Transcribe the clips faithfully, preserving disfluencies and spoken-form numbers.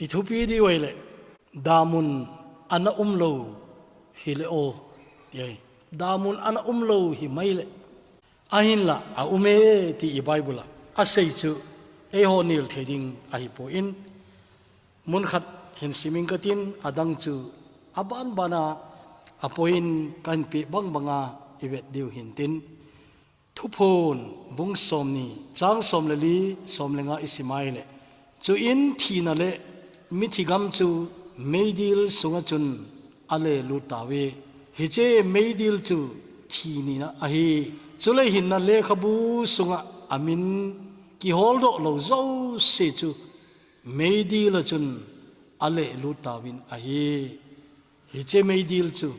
I thupi diu ahile, damun ana um lou hile o, ti ahi. Damun ana um lou hi mai le, ahinla a um e ti i Bible a asei chu eiho nel thei ding ahipoi. Mun khat hin siming katin, adang chu aban bana a point kahin pe bang banga i vet diu hintin. Thuphon bung somni, chang som le li, som le nga i sim ahile, chuin thina le mithi gam chu meidil sunga chun a lelut tauve. Hiche meidil chu thi nina ahi. Chule hinna lekhabu sunga a min kihol doh lou jouse chu meidil a chun a lelut tauvin ahi. Hiche meidil chu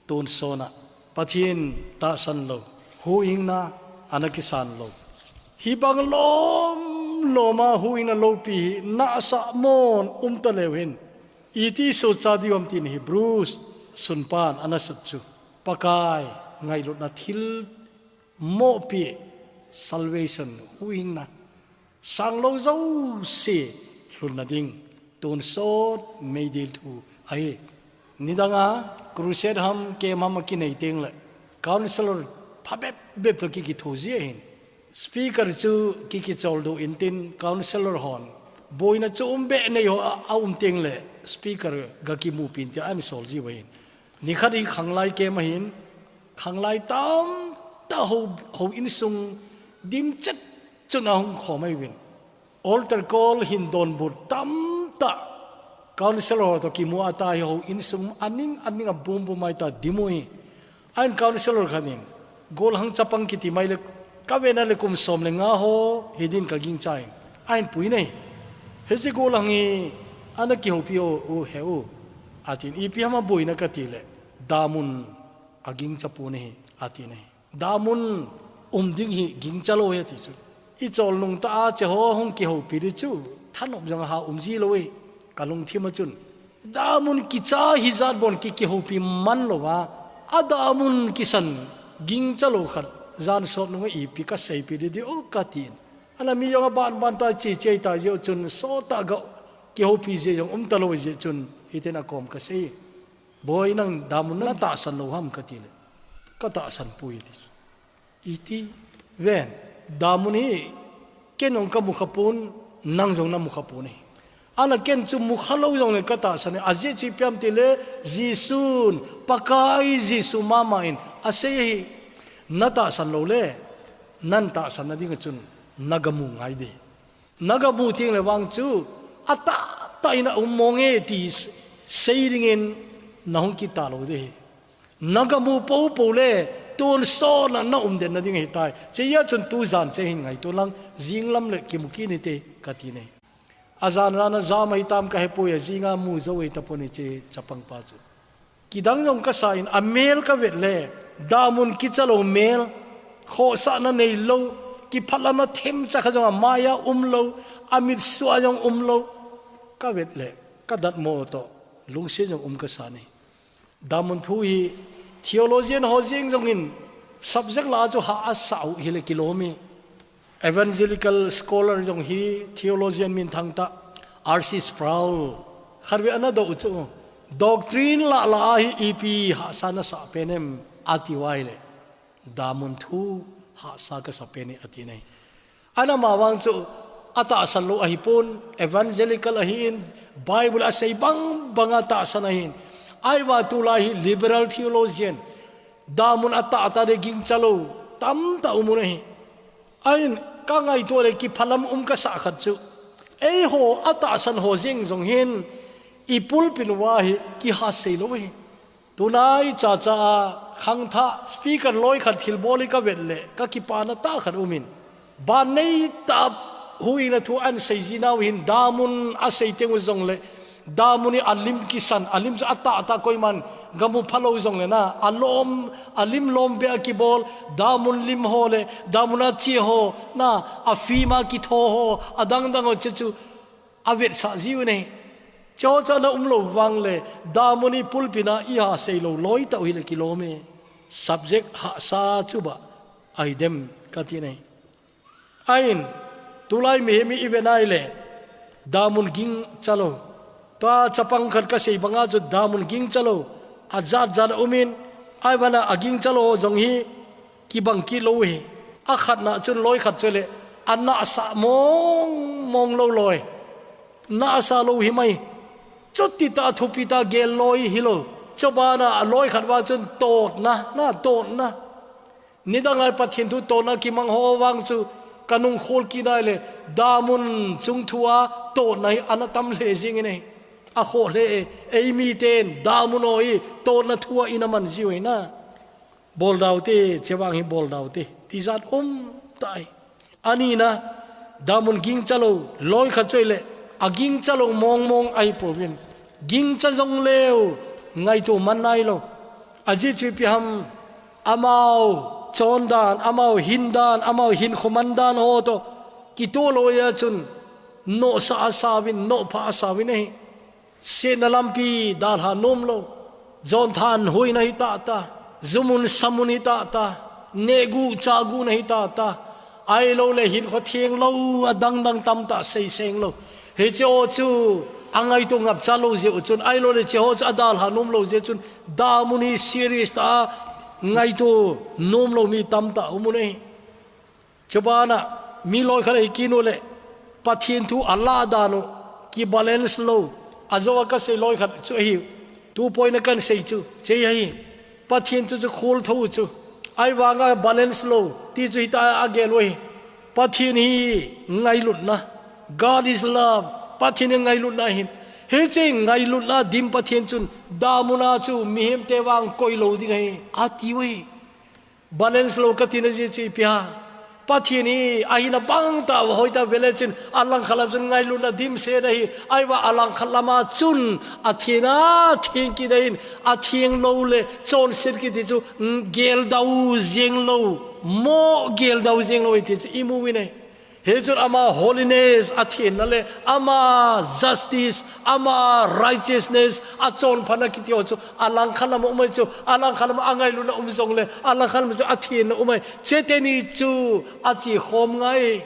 tonsot a Pathen tahsan lou, huhhingna ana kisan lou, hibang lom loma huhhingna loupi hi nahsah mon um taleu hen, iti sohcha diu ham tin Hebrews sunpan ana sut chu, Pakai ngailutna thil mohpi, salvation, huhhingna sang lou jouse lhunna ding tonsot meidil thu ahi. Nidanga crusade ham, camp ham a kinei teng le, councillor phabep bep toh ki kitho ji ahin. Speaker chu ki kichol doh intin, councillor hon boina chu um beh nei ho a, a um teng le, speaker ga kimupi in tia ahin sol ji uva ahin. Nikhat hi khanglai camp ahin, khanglai tamtah ho, ho insung dimchet chun ahung khom ahiuvin. Altar call hin donbut tamtah councillor ho toh kimu a, ata hi ho insung aning aning a bum bum a ita dim u hi. Ahin councillor khat in, golhang chapang kiti mai le, ka vena le kum som le nga ho hi din ka gingcha in, ahin pui nei. Hiche golhang hi ana kihoupi u, u he u, atin, ipi ham a boina kati le, damun a gingcha pon ahi, ati nei. Damun um ding hi gingcha lou ahi ati chu. I chol nung ta a che ho hung kihoupi di chu, thanop jong a ha um ji lou e, ka lungthim a chun. Damun kicha hijat bon ki kihoupi man lou a, a damun kisan gingcha lou khat, jan sot nung a ipi ka seipi di di o katin. Ana mi jong a ban ban ta chi chi ta jeh u chun sot a ga kihoupi jeh jong um talou jeh chun, hitin a kom ka sei. Boi, nang damun na tahsan lou ham kati le, ka tahsan poi ati. Iti ven, damun hi ken jong ka mukha pon, nang jong na mukha pon e. Ahinla ken chu mukha lou jong le ka tahsan e, ajeh chu ipi ham ti le, Jesun, Pakai Jesu mama in asei ahi, na tahsan lou le, nan tahsan na ding a chun na ga mu ngai de. Na ga mu teng le vang chu, atahtah in a um mong e ti sei dingin na hung kit talou de hi. Na ga mu popo le, tonsot na, na um den na ding ahitai. Hiche a chun tu jan che hin ngaito lang, jing lam le kimu kit hite kati nei. A jan jan a jam ahitam ka hepoi, ajing a mu jou ahitapon hiche chapang pa chu. Kidang jong ka sa in, a mel ka vet le, damun kicha lou mel, khohsahna nei lou, kiphalam a themcha khat jong a mai a um lou, a mitsuh a jong um lou, ka vet le, ka datmo toh lungset jong um ka sa nei. Damun thu hi theologian ho jeng jong in subject la chu ha a sa u hile kilom e. Evangelical scholar jong hi theologian minthang tah, R C Sproul, khatvei ana doh u chu, doctrine lah lah a hi ipi hahsa na sa pen em, ati uva ahile, damun thu hahsa ka sa pen e, ati nei. Ana ma vang chu, a tahsan lou ahipon, evangelical ahin, Bible a sei bang bang a tahsan ahin. Ahivang tulai hi liberal theologian, damun atahtah le gingcha lou tamtah um u ahi. Ahin ka ngaito le kiphalam um ka sa khat chu, eiho a tahsan ho jeng jong hin i pulpit uva hi kiha sei lou ahi. Tunai chacha a khangthah speaker loi khat thilbol hi ka vet le ka kipana tah khat um in. Ban nei tah a huhhingna thu ahin sei ji nau hin damun a sei teng u jong le, damun hi a lim kisan, a lim chu atahtah koiman ga mu phalou jong le na, a lom, a lim lom beh a kibol, damun lim ho le, damun a che ho, na, a film a kitho ho, adang dang ho che chu, a vetsah ji u nei. Hiche ho chu ana um lou vang le, damun hi pulpit a i ha sei lou loi tah u hile kilom e. Subject hahsa chu ba ahi dem kati nei. Ahin, tulai mihem hi i vet nai le, damun gingcha lou, Tua chapang khat ka sei banga chu damun gingcha lo, a jat jat a um in, ahivangin a gingcha lo jong hi kibang kit lo hi. A khatna chun loi khat chu le, a nasa mong mong lo loi. Nasa lo hi mai. Chuti ta thupi ta gel loi hi lo. Chubana a loi khat va chun totna, na totna. Nidang lai Pathian thu totna kimang ho vang chu ka nung khol kit nai le, damun chung thu a totna hi ana tam hle jing in e. A kho hle e, ei mi ten damun ho hi totna thu a ina man jiu e na. Bol dau te, che vang hi bol dau te. Ti jat um tai. Ani na, damun gingcha lo, loi khat chu le, a gingcha lo mong mong ahi pouvin. Gingcha jong leu, ngaitu man nai lo. A ji chu ipi ham, amau chon dan, amau hin dan, amau hin khoman dan ho to. Kito lo ya chun, no sa a sa vin, no pha a sa vin ahi. Sena lampi dalha nom lo. Jon than huina hi ta ta. Zumun samun hi ta ta. Negu chagu na hi ta ta. Ai lo le hin kho thiang lo a dang dang tam ta sei seng lo. He che o chu a ngaitu ngap cha lo je u chun. Ai lo le che ho chu a dalha nom lo je chun. Damun hi serious ta a ngaitu nom lo mi tam ta umun e. Chubana, mi loi khat ei kinu le, Pathian thu a la dan u, ki balance lo, a jo a ka sei loi khat chu ahi, tu poina kan sei chu, che ahi, Pathian thu chu khol tho chu, ahivanga balance lo, ti chu hita a gel u ahi, Pathian hi ngailutna, God is love, Pathian hi ngailutna hin, he che ngailutna dim Pathian chun, damuna chu mihem te vang koi lo ding ahi, a ti u ahi. Balance lo ka tina ji chu ipi ham. Pathian hi, a hina bang ta, a hoi ta vele chun, a langkhat lam chun ngailutna dim se na hi, aiva a langkhat lama chun, a thina, thing kit in, a thing lo le, chon set kiti chu, mm, gel dau jeng lo, mo gel dau jeng lo, ti chu, i mu vin e. Hichun ama holiness a thenna le, ama justice, ama righteousness, a chonphana kiti ho chu, a langkhat lama um ahi chu, a langkhat lama a ngailutna um jong le, a langkhat lama chu a thenna um ahi. Cheteni chu a chi khom ngai.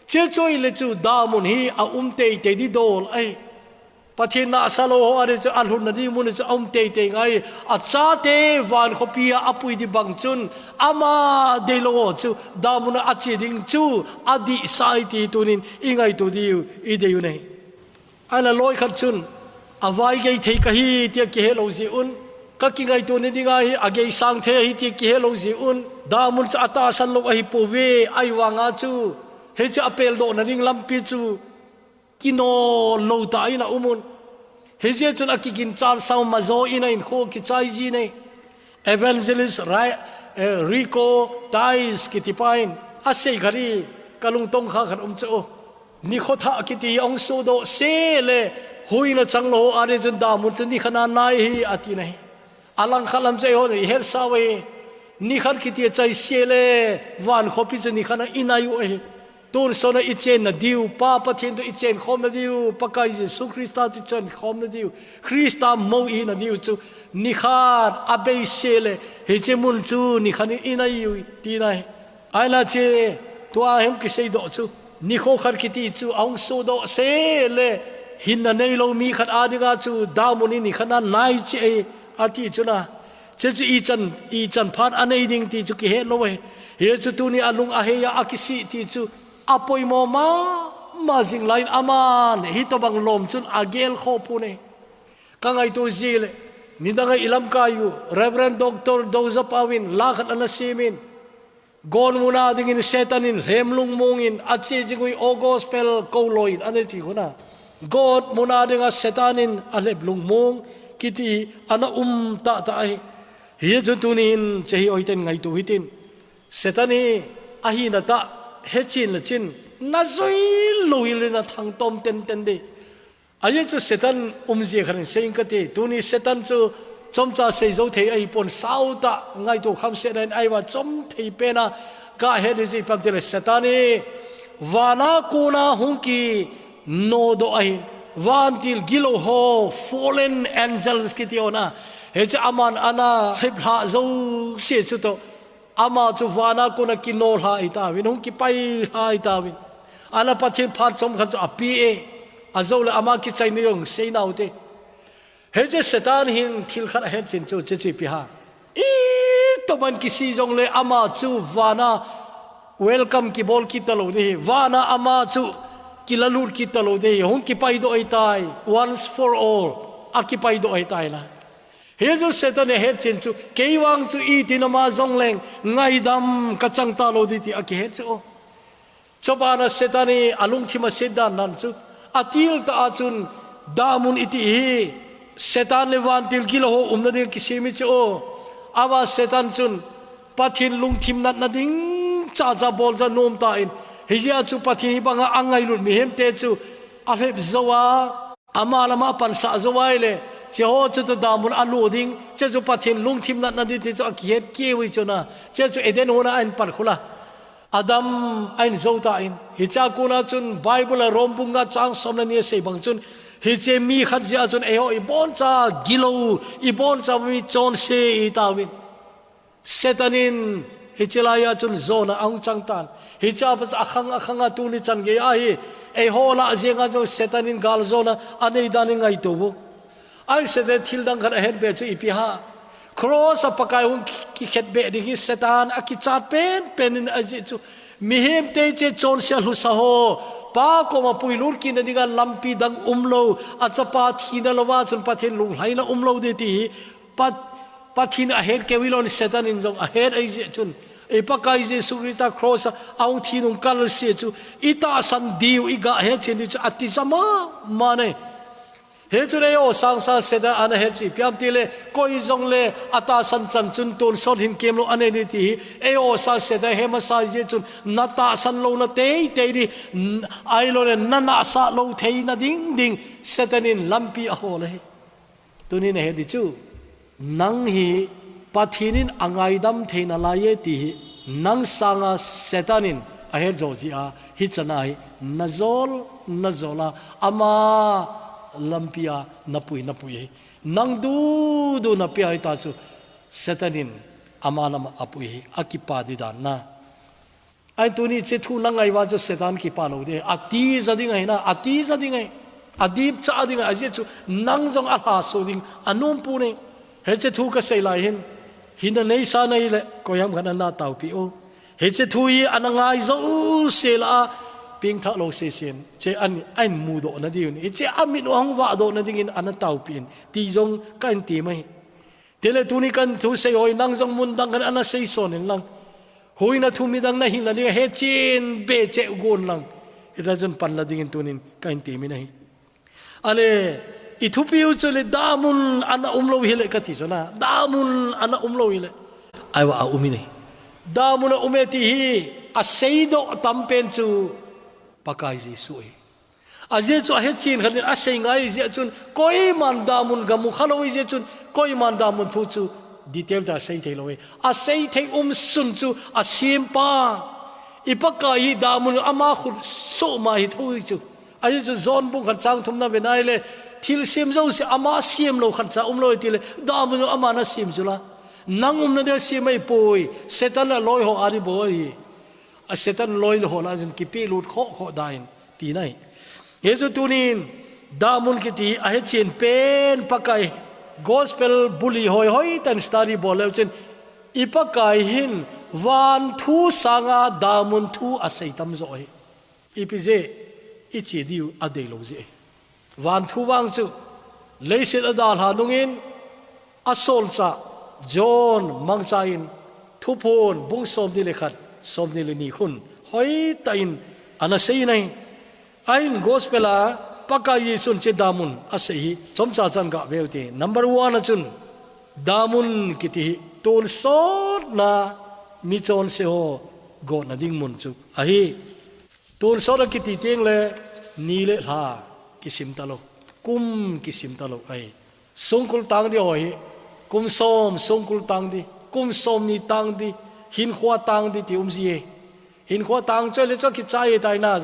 Che chu ahile chu damun hi a um teitei di dol ahi. Pathian nasa lo ho a ding chu a lhunna ding mun chu a um teitei ngai. A chate van khopi a a pui di bang chun ama dei lo ho chu damuna a che ding chu a dih sai ti tunin i ngaitu diu i dei u nei. Ana loi khat chun a vai gei thei ka hi tia kihe lo ji un. Ka kingaitu ni ding ahi a gei sang thei ahi tia kihe lo ji un. Damun chu a tahsan lo ahi po ve ai vanga chu. He chu a pel doh na ding lampi chu. Kino lo ta in a um un. Hijeh chun a kiginchat sau ma jo in a in kho kichai ji nei. Evangelist Rai-, eh, Rico Tais kiti pa in a sei khat hi ka lungtong kha khat um chu. Ni kho tha kiti hi ong su do se le hui na chang lo a ni chun damun chu ni khat na nai hi a ti nei. A langkhat lam chu eiho nei hel sa ve. Ni khat kiti a chai se le van khopi chu ni khat na i nai u ahi. Tun sona i chen na diu, Pa Pathian tu i chen khom na diu, Pakai Jesu Krista tu chen khom na diu, Krista mo i na diu chu, ni khat a bei se le, hi che mun chu ni khat i nai u ti nai. Ai na che, tua hem kisei do chu, ni kho khat kiti chu, a hung su do se le, hin na nei lo mi khat a dinga chu, damun i ni khat na nai che a ti chu na. Che chu i chan, i chan phat a nei ding ti chu kihe lo e. Hi chu tuni a lung a hei a a kisi ti chu a poimo ma, ma jing lai in aman hi to bang lom chun a gel kho pu nei. Ka ngaitu ji le, ni dang a i lamkai u, Reverend Doctor Doza Pau in la khat ana sim in. God muna dingin Satan in lhem lungmong in a che jing u i o gospel ko lo in a nei ti huna. God muna dinga Satan in a lhem lungmong kiti ana um ta ta ahi. Hi chu tunin che hi oi ten ngaitu hi tin. Satan hi a hina ta he chin la chin na zui lo hi le na thang tom ten ten de. A ye chu Satan um jia khan sei ka ti. Tuni Satan chu chomcha sei zo thei ahi pon sau ta ngaitu kham se na in ai va chom thei pen a ka he di ji pam ti le Satan hi vana kuna hung ki no do ahi. Van til gilo ho fallen angels kiti ona. He cha aman ana hip hla zo se chu to. Ama chu vana kuna kino hla i ta vin, hung kipai hla i ta vin. Ana Pathian phat chom khat chu a pi e. Ajou le ama kichai ni jong sei nau te. Hiche Satan hin thil khat ahet chen chu, hiche chu ipi ham. Itobang kisih jong le ama chu vana welcome kibol kit talou ding ahi. Vana ama chu kilalut kit talou ding ahi. Hung kipaidoh ahitai. Once for all. Akipaidoh ahitai na. Hichu Satan in ahet chen chu, kei vang chu itin ama jong leng ngaidam kachang talou ding ti akihet chu. Chubana Satan in alungthim aset dan nan chu, atil tah a chun, damun iti hi, Satan le vantil gilou ho umna ding kisem ahi chu. Ava Satan chun, Pathen lungthim natna ding chacha bol ja nom tan, hijeh a chu Pathen hibanga angailut mihemte chu, alhep jou a, ama lama apansah jou ahile, hiche ho chu toh damun alo ding, hiche chu Pathen lungthim natna ding ti chu akihet kei u ahi chu na, hiche chu Eden hon a ahin pan khul a. Adam ahin jou tan, hichea kona chun Bible a Rom bung nga chang som le ni asei bang chun, hiche mi khat jeh a chun eiho iboncha gilou, iboncha mi chonse itauvin. Satan in hiche laiya chun jona ahung chang tan. Hichea pat akhang akhang a tuni chan gei ahi, eiho lah jenga jong Satan in galjona anei dan ingaito u. Ahin Satan thil dang khat ahet be chu ipi ham. Cross a Pakai hung ki-, kikhetbeh ding hi Satan akichat penpen in ajeh chu. Mihemte hiche chonse alhusa ho, Pa koma puilut kitna dinga lampi dang umlou, achapa thina louva chun Pathen lunglhaina umlou ding ti hi, Pat-, Pathen ahet keu hilou in Satan in jong ahet ahi jeh chun. I Pakai Jesu Christa cross a ahung thi nung kalse chu, itahsan diu, igah hetchen diu chu atija mama e. Hichun eiho sangsa Satan ana het chu ipi ham tile, koi jongle atahsan chan chun tonsot hinkemlou anei ding ti hi, eiho sangsa Satan hemasa jeh chun, natahsan louna teitei ding, n-, ahilou le nanahsah lou theina ding ding, Satan in lampi ahol ahi. Tunin ahet ding chu, nang hi Pathen in angaidam thei nalai e ti hi, nang sanga Satan in ahet jou jeh a, hichan a hi najol, najol a, ama lampi a napui, napui ahi. Nang dudu napia hita chu, Satan in ama lama apui ahi, akipa ding dan na. Ahin tuni hiche thu nangai uva chu Satan kipa lou ding, atija ding ahi na, atija ding ahi, adipcha ding ahi, ajeh chu nang jong alhaso ding, anom pon e. Hiche thu kasei lai hin, hina neisa nei le, koiham khat ana taopi o. Hiche thu hi ana ngai jouse lah a, pengthah lou sesen, hiche ahin, ahin mudoh na diu in, hiche amit u ahung vahdoh na dingin ana taopi in, ti jong kahin ti mai. Tile tuni kahin thusei ho hi nang jong mun dang khat ana seison in lang. Huhhingna thu midang nahinna ding ahi, hetchen be cheh gon lang. Hita chun panla dingin tunin kahin temin ahi. Ale, ithupiu chu le damun ana umlou hile kati chu na. Damun ana umlou hile. Ahivang aum in ahi. Damun aum e ti hi aseidoh tampen chu Pakai Jesu ahi. Ajeh chu ahechen khat in asei ngai jeh chun, koiman damun gamu khalou jeh chun, koiman damun thu chu detail tah a asei thei lou e. Asei thei umsun chu asempa. I Pakai hi damun ama khut soh ma hi thu hi chu. Ajeh chu John bung khat chang thumna ve nai le, thilsem jouse ama semlou khat cha umlou e tile, damun ama nasem chu la. Nang umna dia sem ahipoi, Satan le aloi ho a ding bou ahi. A Satan loi le ho lah a chun kipehlut khoh khoh dan tina ahi. Hichu tunin, damun kiti ahechen pen Pakai, gospel buli hoi hoi tah in study bol leu chun, i Pakai hin van thu sanga damun thu asei tamjo ahi. Ipi jeh, iche diu adeilou jeh ahi. Van thu vang chu, leiset adalha nungin, asolchah, John mangcha in, Thuphon, bung somni le khat, somni le ni khun, hoitah in, ana sei in ahi. Ahin gospel a, Pakai Jesun hiche damun asei hi, chomcha chan gah veu te. Number one a chun, damun kiti hi, tonsotna michonse ho gotna ding mun chu ahi. Tonsot akiti teng le, ni le lha kisim talou, kum kisim talou ahi. Songkul tang ding ho hi, kum som songkul tang ding, kum somni tang ding, hinkho tang ding ti um ji e. Hinkho tang chu le chu kichai tai na,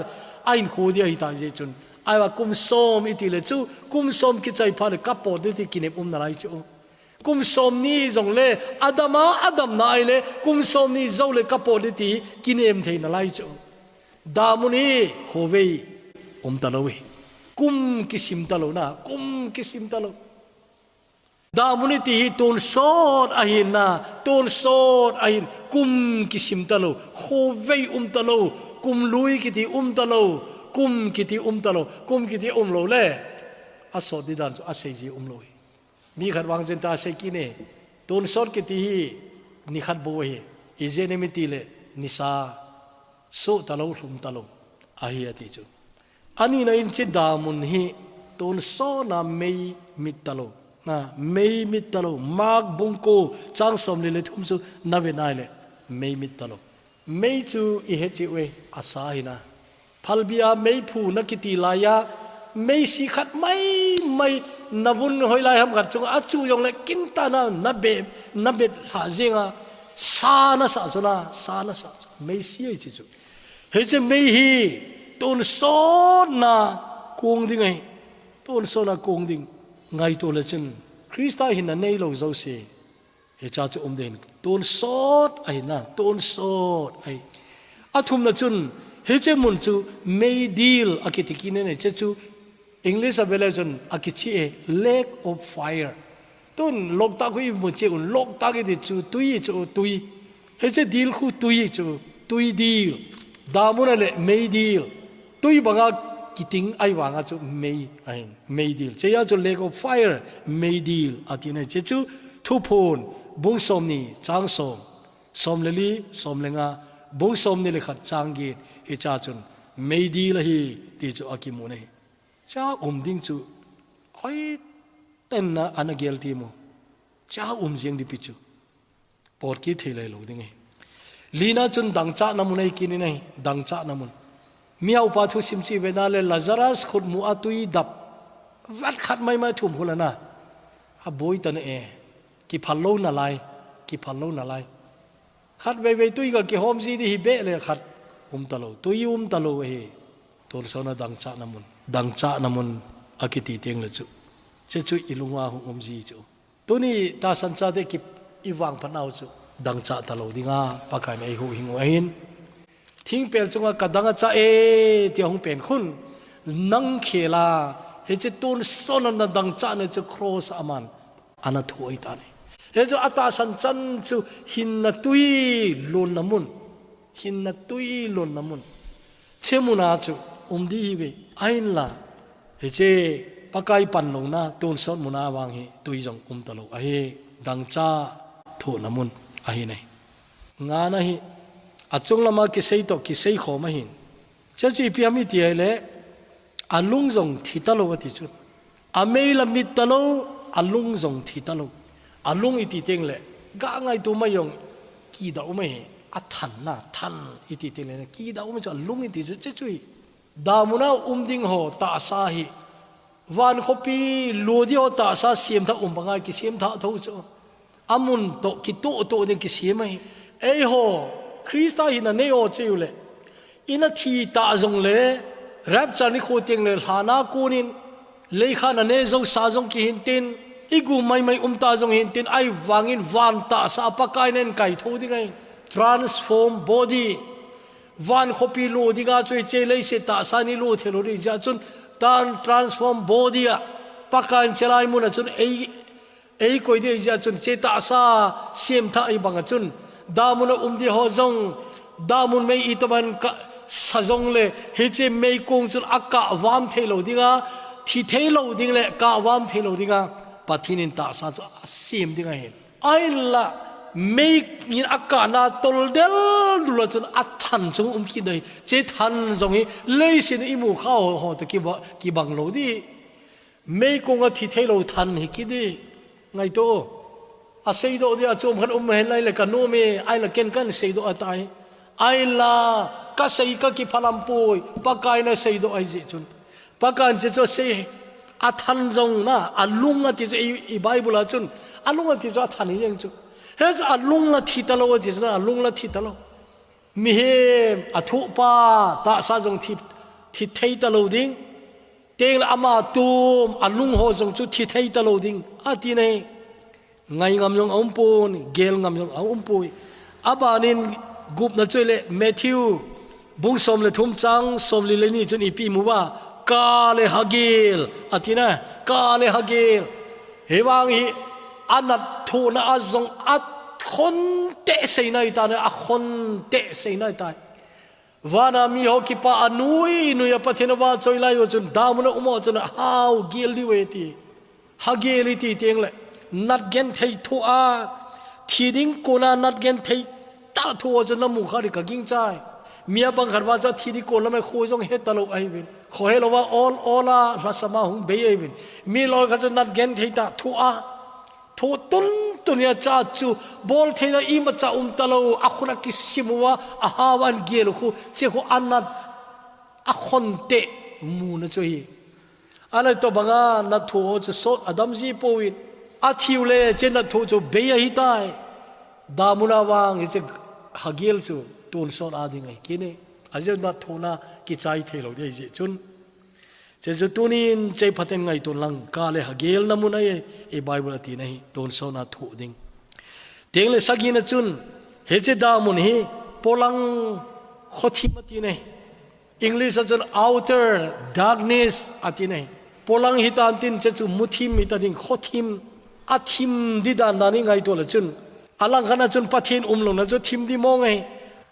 ahinkho ding ahi ta jeh chun. Ahivang kum som iti le chu, kum som kichai phat le kapot ding ti kinem um nalai chu. Kum somni jongle, adam a, adam nai le, kum somni jou le kapot ding ti kinem thei nalai chu. Damun hi khovei um talou e. Kum kisim talou na, kum kisim talou. Damun iti hi tonsot ahin na, tonsot ahin, kum kisim talou, khovei um talou, kum lui kiti um talou, kum kiti um talou, kum kiti umlou le. Asot di dan chu asei ji umlou hi. Mi khat vang chun ta sei kine, tonsot kiti hi nikhat bou ahi, ijeh inem itile nisa, soh talou, lhum talou ahi ati chu. Anina in hiche damun hi tonsot na mei mit talou, na mei mit talou, Mark bung ko chang somli le thum chu na ve nai le mei mit talou. Mei chu i he cheh uve, asa hi na. Phalbi a meiphu na kiti lai a, meisi khat maimai na vun hoilai ham khat chunga achu jongle kintah na, na be, na bet lha jeng a, sa na sa chu na, sa na sa chu. Meisi ahi hiche chu. Hiche mei hi tonsot na kong ding ahi. Tonsot na kong ding. Ngaito le chun Christa hinna neilou jouse. Hiche chu um ding, tonsot ahi na, tonsot ahi. Athumna chun, hiche mun chu meidil akiti kit in ahi, hiche chu English a ve le chun akichih e, lake of fire. Tun Loktak khu i mu cheh un, Loktak iti chu tui chu, tui. Hiche dil khu tui chu, tui dil. Damun a le meidil. Tui banga kiting ahi vanga chu mei ahin, meidil. Hiche a chu lake of fire, meidil ati na. Hiche chu Thuphon bung somni chang som, som le li, som le nga, bung somni le khat chang get, hiche a chun meidil ahi ti chu akimu na ahi. Hiche a um ding chu hoiten na ana gel ti mo. Hiche a um jeng ding pi chu. Pot kit thei lai lou ding ahi. Lina chun dangchahna mun ahi kit in ahi, dangchahna mun. Mihaopa thusim chu i ve na le Lazarus khutmu a tui dap. Vat khat maimai thum khu la na. Aboi ta na e. Kiphal lou nalai, kiphal lou nalai. Khat veivei tui ga kihom ji di hi beh le khat um talou, tui um talou ahi. Tonsot na dangchahna mun, dangchahna mun akiti teng le chu. Hiche chu i lung a hung um ji chu. Tuni tahsan chate kip i vangphat nau chu dangchah talou dinga Pakai in eihuhhing u ahin. Thingpel chunga ka dang achah e tia hung pen khun, nang khel a, hiche tonsot na dangchahna chu cross a aman ana thoh ahi ta ne. Hichu atahsan chan chu hinna tui lonna mun. Hinna tui lonna mun. Hiche mun a chu um di hi ve. Ahinla, hiche Pakai panlouna tonsot mun a vang hi tui jong um talou ahi, dangchah thohna mun ahi nai. Ngana hi achung lama kisei toh kisei khom ahin. Hiche chu ipi ham iti ahile, alung jong thi talou ati chu. Amei la mit talou, alung jong thi talou. Alung iti teng le, ga ngaito mai jong kidah um ahi, athan na, than iti teng le, kidah um chu alung iti chu, hiche chu hi. Damun a um ding ho tahsa hi. Van khopi lo di ho tahsa siam thah um banga kisem thah tho chu. Amun toh kitoh toh ding kisem ahi. Eiho, Christa hinna nei ho cheu le. Ina thi ta jong le, rapture nikho teng le, lhana konin, leikha na ne jo sa jong kihin tin, i gum maimai um ta jong hin tin, ahivangin van tahsa Pakai in enkoi tho ding ahi. Transform body. Van khopi lo dinga chu hiche leiset tahsa ni lo thei lou ding jeh chun tan transform body a Pakai in hiche lai mun a chun ei, eikoi ding jeh chun hiche tahsa siam thah ahi banga chun damun a um di ho jong damun mei itaman kasa jong le hiche meikong chun akah vam thei lou dinga thi thei lou ding le kah vam thei lou dinga Pathen in tahsa chu asiam ding ahi. Ahinla, mei in akahna tol del dul a chun athan chung um kit ding ahi. Hiche than jong hi leiset a imu kha ho, ho toh kiba, kibang lou di. Meikong a thi thei lou than hi kit di. Ngaito. Aseidoh di a chom khat um hen lai le ka nom e, ahinla ken kan seidoh a tai. Ahinla, kasei kakiphalam poi, Pakai in aseidoh ahi jeh chun. Pakai in hiche chu asei, athan jong na, alung ati chu i, i Bible a chun, alung ati chu athan hi jeng chu. Hiche alung la thi talou ati chu na, alung la thi talou. Mihem, athuhpa, tahsa jong thi, thi thei talou ding. Teng le ama tum, alung ho jong chu thi thei talou ding. Ati nai. Ngai ngam jong aum pon, gel ngam jong aum poi. Abanin gupna chu ahile Matthew, bung som le thum chang som li le ni chun ipi imu uva, Ka le hagel, ati na, ka le hagel. Hivang hi, anat thohna a jong a khonte seina ahitai, a khonte seina ahitai. Vana mi ho kipa a nui nui a Pathen a vahchoi lai ho chun, damun a um ho chun, hau gel diu ahi ti. Hagel iti teng le, nat genthei thoh a, thi ding kona nat genthei tah thoh ho chu namu kha di ka gingchai. Mi a bang khat vang chu thi di kon lam a kho jong he talou ahi vin. Kho helou a ol ol a lhasam a hung bei ahi vin. Mi loi khat chu nat genthei tah thoh a, thoh tun tun a cha chu bol theina imacha um talou, a khut a kisim uva, a hau a an gel u khu, che khu anat a khonte muna chu hi. Alai tobanga nat thoh ho chu sot a dam ji pouvin. A thiu le che nat thoh chu bei ahitai. Damun a vang hiche hagel chu tonsot a ding ahi kit e. Ajeh chu nat thohna kichai theilou ding ahi jeh chun. Che chu tunin che phaten ngaito lang ka le hagel na mun ahi e, Bible a tina hi tonsot a thoh ding. Teng le sagina chun hiche damun hi polang khothim ati e. English a chun outer darkness ati e. Polang hitan tin che chu muthim hita ding, khothim, a thim di dan dan i ngaito le chun. A langkhat a chun Pathen umlouna chu thim di mong ahi.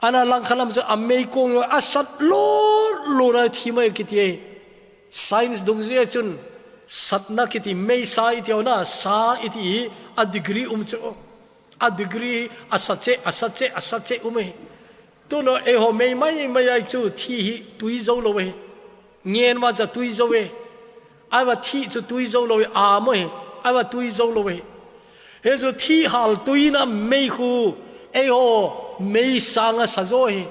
Ana langkhat lam chu a meikong a sat lut lut a thim ahi kiti ahi. Science dungjuia chun satna kiti meisa iti ho na, sa iti hi a degree um chu. A degree a sat che, a sat che, a sat che um ahi. Tun eiho mei mai mai a chu thi hi tui jou lou ahi. Ngen ma cha tui jou e. Ahivang thi chu tui jou lou e, a mo e. Ahivang tui jou lou e. Hichu thi hal tuina mei khu eiho mei sanga sa jo ahi.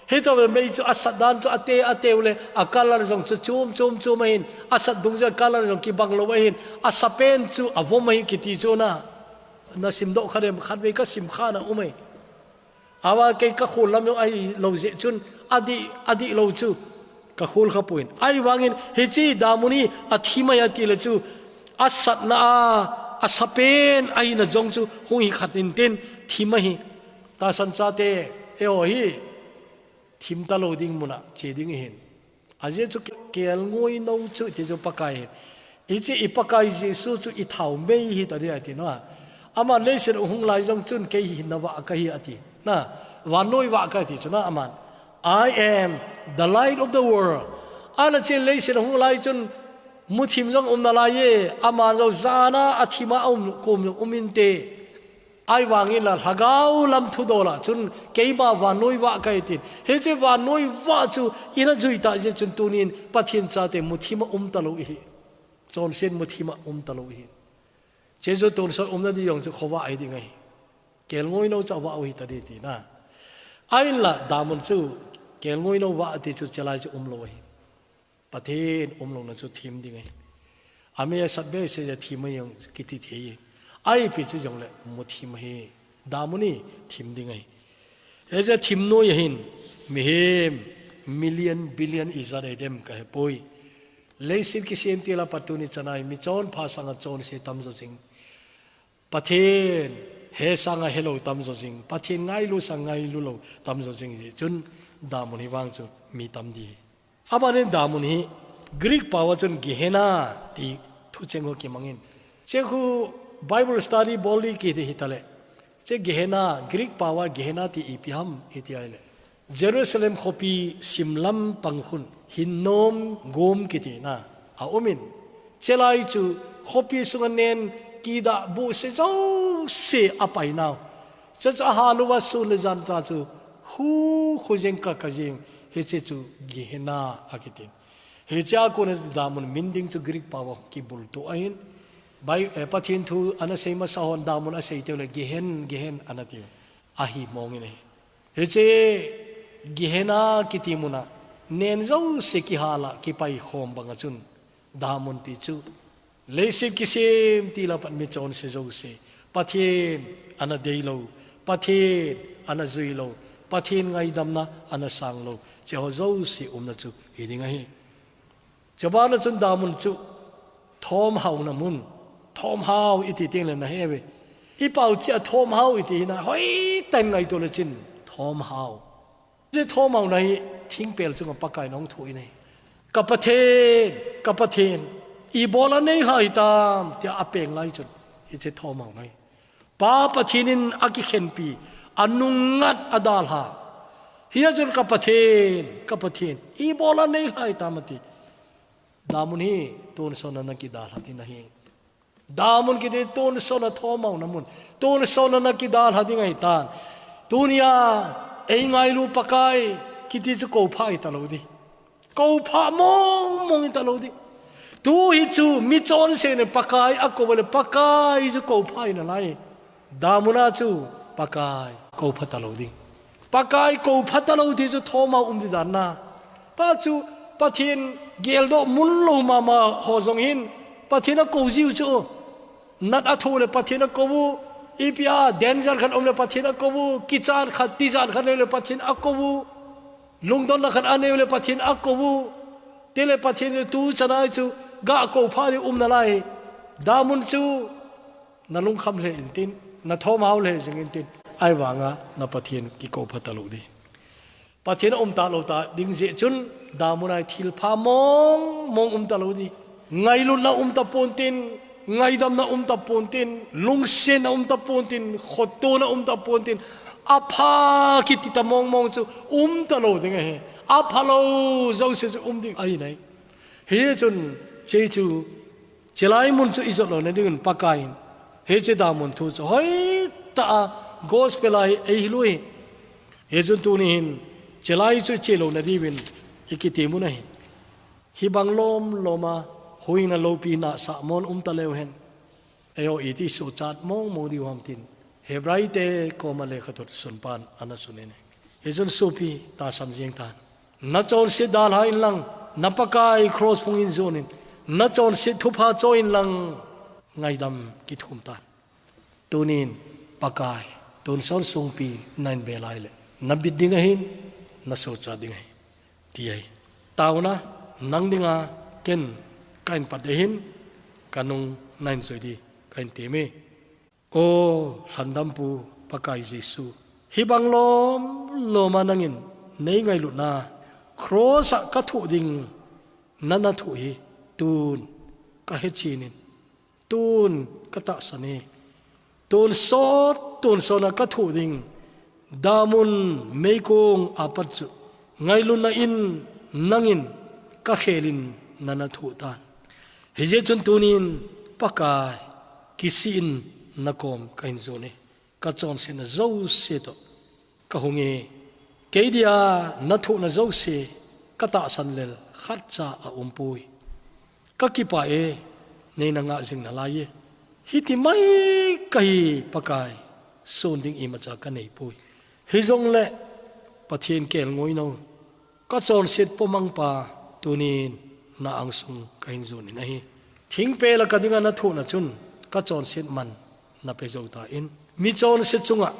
Hitobang mei chu a sat dan chu a te, a teu le a color jong chu chum chum chum ahin. A sat dungjuia color jong kibang lou ahin. A sa pen chu a vom ahi kiti chu na. Na sim doh kha dem, khatvei ka sim kha na um ahi. Ahivang kei ka khol lam jong ahilou jeh chun a dih, a dih lou chu ka khol kha poi. Ahivangin hiche damun hi a thim ahi ati le chu a satna a, a sa pen ahina jong chu hung hi khat in tin thim ahi. Tahsan chate, eiho hi thim talou ding mun a che ding ahin. Ajeh chu kelngoi nou chu ti chu Pakai ahi. Hiche i Pakai Jesu chu i thao mei hita ding ahi ti na. Aman leiset a hung lai jong chun kei hi na vah ka hi ati. Na, vannoi vah ka hi ti chu na aman. "I am the light of the world." Ana che leiset a hung lai chun muthim jong um nalai e. Aman jong jan a a thim a um, kom jong um inte. Ahivangin la lhagao lam thudol a chun keima vannoi vah ka hi tin. Hiche vannoi vah chu i na jui ta jeh chun tunin Pathen chate muthim a um talou i hi. Chonset muthim a um talou i hi. Che chu tonsot umna di jong chu khovah ahi ding ahi. Kelngoi nou chu a vah u hita ding ti na. Ahinla damun chu kelngoi nou vah ati chu chelai chu umlou ahi. Pathen umlouna chu thim ding ahi. A mei a sat behseh a thim ahi jong kiti thei e. Ahipi chu jongle muthim ahi. Damun hi thim ding ahi. Hiche thim noi ahin mihem million billion ijat ahi dem ka he poi. Leiset kisem til a pat tuni chan a hi mi chonpha sanga chonse tamjo jing. Pathen he sanga helou tamjo jing, Pathen ngailu sanga ngailu lou tamjo jing jeh chun damun hi vang chu mi tam ding. Abanin damun hi Greek pao a chun Gehenna ti thucheng ho kimangin. Che khu Bible study bol ding kiti hita le. Che Gehenna, Greek pao a Gehenna ti ipi ham iti ahile. Jerusalem khopi simlam pang khun Hinnom gom kiti na a um in, chelai chu khopi sunga nen kidah bohse jouse a pai nau. Che chu a hal uva sun le jan ta chu khu khu jeng ka ka jeng, hiche chu Gehenna a kitin. Hiche a kona chu damun min ding chu Greek pao a kibultu ahin. Bai, eh, Pathen thu ana sei masa hon damun a sei teu le Gehen, Gehen ana ti. Ahi mongin ahi. Hiche Gehenna kiti muna nen jouse kihal a kipai khom banga chun damun ti chu leiset kisem til a pat mi chonse jouse, Pathen ana deilou, Pathen ana juilou, Pathen ngaidamna ana sanglou, che ho jouse umna chu hi ding ahi. Chubana chun damun chu thomhauna mun, thomhau iti teng le na he ve. I pao che a thomhau iti hi na hoitah in ngaito le chin thomhau. Che thomhauna hi thingpel chunga Pakai in ahung thoh in ahi. Ka Pathen, ka Pathen, ibola nei lhai tam, tia apeng lai chun, hiche thomhau ngai. Pa Pathen in akikhenpi, anungngat adalha. Hia chun ka Pathen, ka Pathen, ibola nei lhai tam ati. Damun hi, tonsot na nakidalha ding ahi. Damun kiti tonsot na thomhau na mun. Tonsot na nakidalha ding ahitan. Tunia, eingailu Pakai, kiti chu koupha ahitalou ding. Koupha mong mong ahitalou ding. Tu hi chu michonse in Pakai akou le Pakai chu koupha ahi nalai. Damun a chu Pakai koupha talou ding. Pakai koupha talou ti chu thomhau um ding dan ahi. Tua chu Pathen geldoh mun lou mama ho jong hin Pathen akou jiu chu. Nat athoh le Pathen akou u, ipi a danger khat um le Pathen akou u, kichat khat, tijat khat le Pathen akou u, lungdonna khat anei le Pathen akou u, tile Pathen chu tu chana chu ga koupha ding um nalai. Damun chu na lungkham lheh intin, na thomhau lheh jing intin, ahivanga na Pathen kikoupha talou ding. Pathen aum talou ta ding jeh chun, damun a hi thilpha mong mong um talou ding. Ngailutna um tapon tin, ngaidamna um tapon tin, lungsetna um tapon tin, khotona um tapon tin, apha kiti ta mong mong chu um talou ding ahi. Aphalou jouse chu um ding ahi nai. Hichun, hiche chu, chulai mun chu ijot louna dingin Pakaiyin hiche damun thu chu hoitah a gospel a hi eihil u ahi. Hichun tuni hin, chulai chu iche louna diuvin ikitem u ahi. Hibang lom lom a, huhhingna loupi nahsah mon um taleu hen. Eiho iti sochat mong mong diu ham tin, Hebrai te koma lekhathot sunpan ana sun in ahi. Hichun sopi tahsan jeng tan. Na chonset dalha inlang, na Pakai cross phung in jon in, na chonset thupha cho inlang, ngaidam kithum tan. Tunin, Pakai, tonsot sungpi na inbe lai le, na bit ding ahin, na sochat ding ahi, ti ahi. Taona, nang dinga, ken, ka inpat ding ahin, ka nung na injui ding, ka inti mi. O, lhandampu, Pakai Jesu, hibang lom lom a nangin, nei ngailutna, cross a ka thoh ding, na na thoh hi, tun, ka hechen in. Tun ka tahsan e. Tonsot, tonsot na ka thoh ding. Damun meikong apat chu. Ngailutna in nangin ka khelin na na thoh tan. Hijeh chun tunin Pakai kisih in na kom ka hin jon e. Ka chonsetna jouse toh ka hung e. Kei dia na thohna jouse ka tahsan lel khatcha aumpoi. Ka kipah e, nei na ngah jing nalai e. Hiti mai ka hi Pakai, son ding imacha ka neipoi. Hijongle Pathen kelngoi nou. Ka chonset pomang pa, tunin na angsung ka hin jon in ahi. Thingpel a ka dinga na thohna chun ka chonset man na pe jou tan. Mi chonset chunga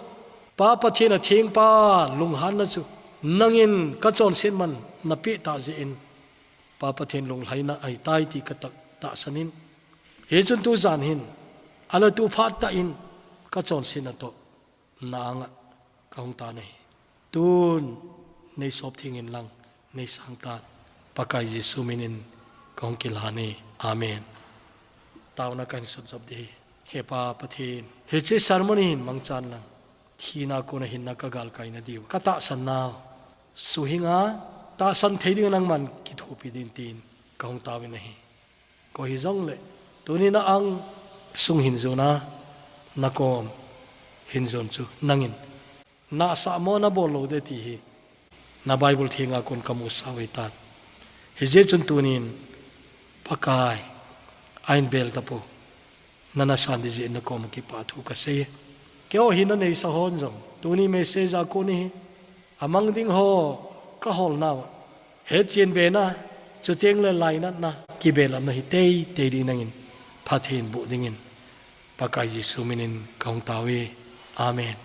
Pa Pathen a thengpa lunghanna chu nangin ka chonset man na pe ta jeh in Pa Pathen lunglhaina ahitai ti ka tah, tahsan in. Hichun tujan hin, ala tu phat tah in ka chonsetna toh na anga ka hung tan ahi. Tun nei sop theng in lang, nei sang tan. Pakai Jesu minin ka hung kilhan e. Amen. Taona ka hin sut jop ding ahi. He Pa Pathen, hiche sermon hin mangchan lang, thina kona hinna ka galkai na diu, ka tahsan nau suhing a, tahsan thei ding nangman kithopi ding tin ka hung taovin ahi. Koi hijongle, tuni na angsung hin jon a, na kom hin jon chu nangin nahsah mo na bol lou ding ti hi na Bible thenga kon ka musah u ahitan. Hijeh chun tunin Pakai, a inbel tapou, na na san ding jeh in na koma kipa thu ka sei. Keiho hin na neisa hon jong, tuni message a kon hi, amang ding ho ka hol nau a, hetchen bena, chuteng le lainatna, kibelamna hi teitei ding nangin phatthei boh dingin Pakai Jesu minin ka hung tao e. Amen.